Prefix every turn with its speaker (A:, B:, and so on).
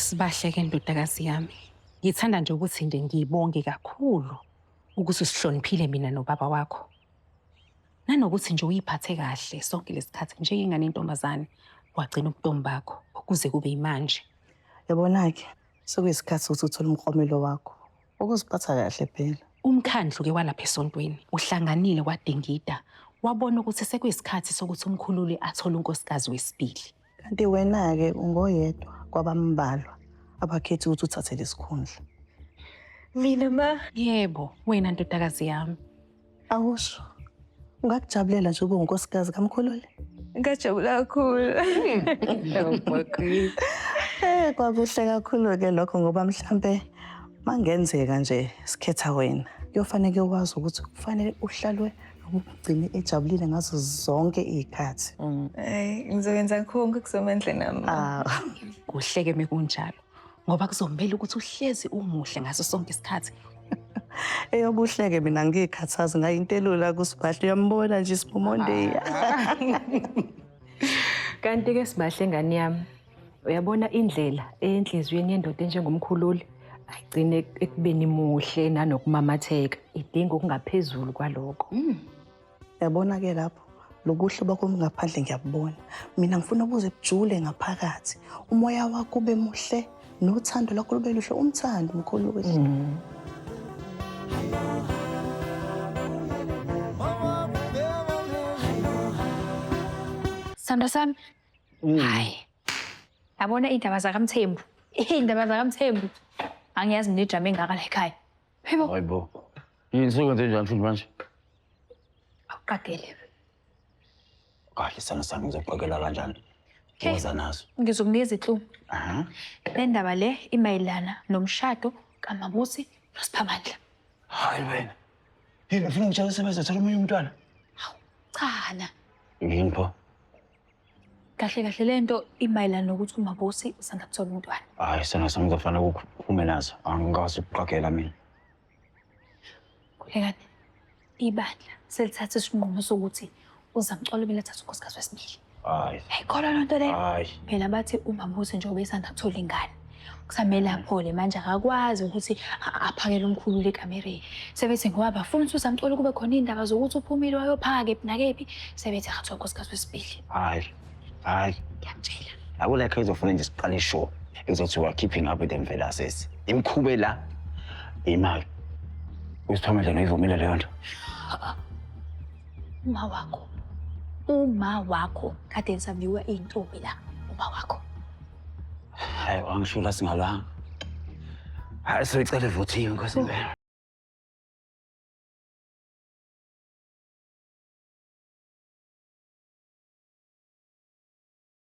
A: Sibahle-ke ndodakazi yami. Ngithanda nje ukuthi nje ngibonge kakhulu ukuthi usihloniphile mina nobaba wakho. Nanokuthi nje uyiphathe kahle sonke lesikhathi njengengane yentombazane wagcina ubuntombi bakho kuze kube yimanje.
B: Yabona-ke, sekuyisikhathi sokuthi uthole umklomelo wakho. Ukuziphatha kahle phela.
A: Umkhandlu-ke walapha esontweni uhlanganile wadingida wabona ukuthi sekuyisikhathi sokuthi uMkhululi athole unkosikazi wesibili.
B: Kanti wena-ke ungoyedwa kwabambalwa abakhetha ukuthi uthathe lesikhundla.
C: Mina ma?
A: Yebo, wena ndodakazi yami.
B: Awusho, ungakujabulela nje ube unkosikazi kaMkhululi?
C: Ngajabula kakhulu.
B: Kwakuhle kakhulu-ke lokho ngoba mhlampe mangenzeka nje sikhetha wena, kuyofanele wazi ukuthi kufanele uhlalwe noma ugcine ejabulile ngazo zonke iy'khathi.
C: Hayi, ngizokwenza konke okusemandleni ami.
B: Ah.
A: Kuhle-ke mekunjalo ngoba kuzomele ukuthi uhlezi umuhle ngaso sonke isikhathi.
B: Eyobuhle-ke mina ngiyikhathazi ngayo into elula kuSibahle, uyambona nje isimumondeya.
D: Kanti-ke Sibahle ngane yami, uyabona indlela enhliziyweni yendoda enjengomkhululi ayigcine ekubeni muhle nanokumamatheka, idinga okungaphezulu kwalokho.
B: Uyabona-ke lapho, lobuhle bakho ngaphandle ngiyabubona. Mina ngifuna ubuze bujule ngaphakathi. Umoya wakho ube muhle, nothando lwakho lube luhle, umthando Mkhululi.
E: Sithandwa sami. Hayi. Yabona iy'ndaba zakaMthembu. Iy'ndaba zakaMthembu. Angiyazi mina idrama engaka la ekhaya. Hayibo.
F: Hayibo. Yini sekwenze njani futhi manje?
E: Awuqagele.
F: Kahle sana sami ngizoqagela kanjani?
E: Okay.
F: Woza nazo.
E: Ngizokunikeza i-clue.
F: Aha.
E: Le ndaba le imayelana nomshado kaMabusi noSiphamandla.
F: Hayi wena. Yini ufuna ngitshela usebenza thola omunye umntwana?
E: Hawu, cha na.
F: Yini pho?
E: Kahle kahle le nto imayelana nokuthi uMabusi usanda kuthola umntwana.
F: Hayi sana sami ngizofanele ukuphume nazo. Angikwazi ukuqagela mina.
E: Khulekani. Ibandla selithatha isinqumo sokuthi uZamcolo kumele athathe unkosikazi wesibili.
F: Hayi.
E: Ayikholwa loo nto leyo.
F: Hayi.
E: Phela bathi uMabusi njengoba esanda kuthola ingane, kusamele aphole manje akakwazi ukuthi aphakele uMkhululi ekamereni. Sebethi ngoba bafuna ukuthi uZamcolo kube khona iy'ndaba zokuthi uphumile wayophaka kephi nakephi, sebethi akathola unkosikazi wesibili.
F: Hayi. Hayi.
E: Ngiyakutshela.
F: Akulekho izofuna nje siqale ishow ekuzothiwa keeping up with the Mvelasesi. Imkhube la imali. Usiphamandla noyivumile leyo nto.
E: Uma wakho. Uma wakho kade nisaviwa iy'ntombi la. Uma wakho.
F: Hayi, wangisho la singalwanga. Hayi, soyicela ivuthiwe Nkosi impela.